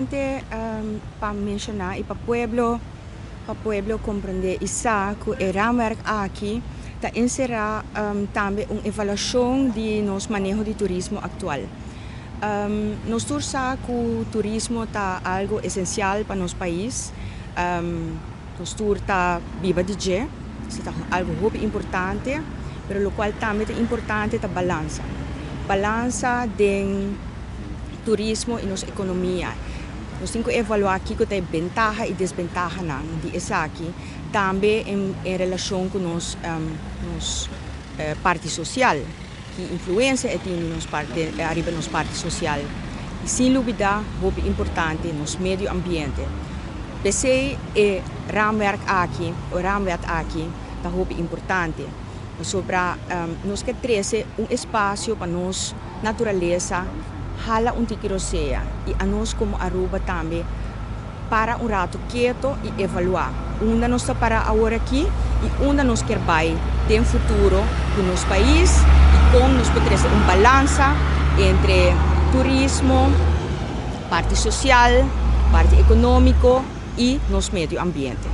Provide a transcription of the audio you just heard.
Importante pa menciona y pa pueblo comprende y sa cu e raamwerk aki ta encera tambe un evaluacion di nos maneho di turismo actual. Nos tur sa cu turismo ta algo esencial pa nos pais. Nos tur ta biba di dje, ta algo hopi importante, pero locual tambe ta importante ta balansa. Balansa di turismo y nos economia. Nos tin cu evalua kico ta bentaha y desbentaha di esaki, tambe en relacion cu nos parti social, ki influencia e tin nos parti, ariba nos parti social. Y sin lubida, hopi importante, nos medio ambiente. P'esey e raamwerk aki, e raamwet aki, ta hopi importante. Sobre nos kier trece un espacio pa nos naturalesa, hala un tiki rosea y anos como Aruba tambe para un rato keto y evalua unda nos ta para awor aki y unda nos kier bay den futuro cu nos pais y con nos por un balansa entre turismo, parti social, parti economico y nos medio ambiente.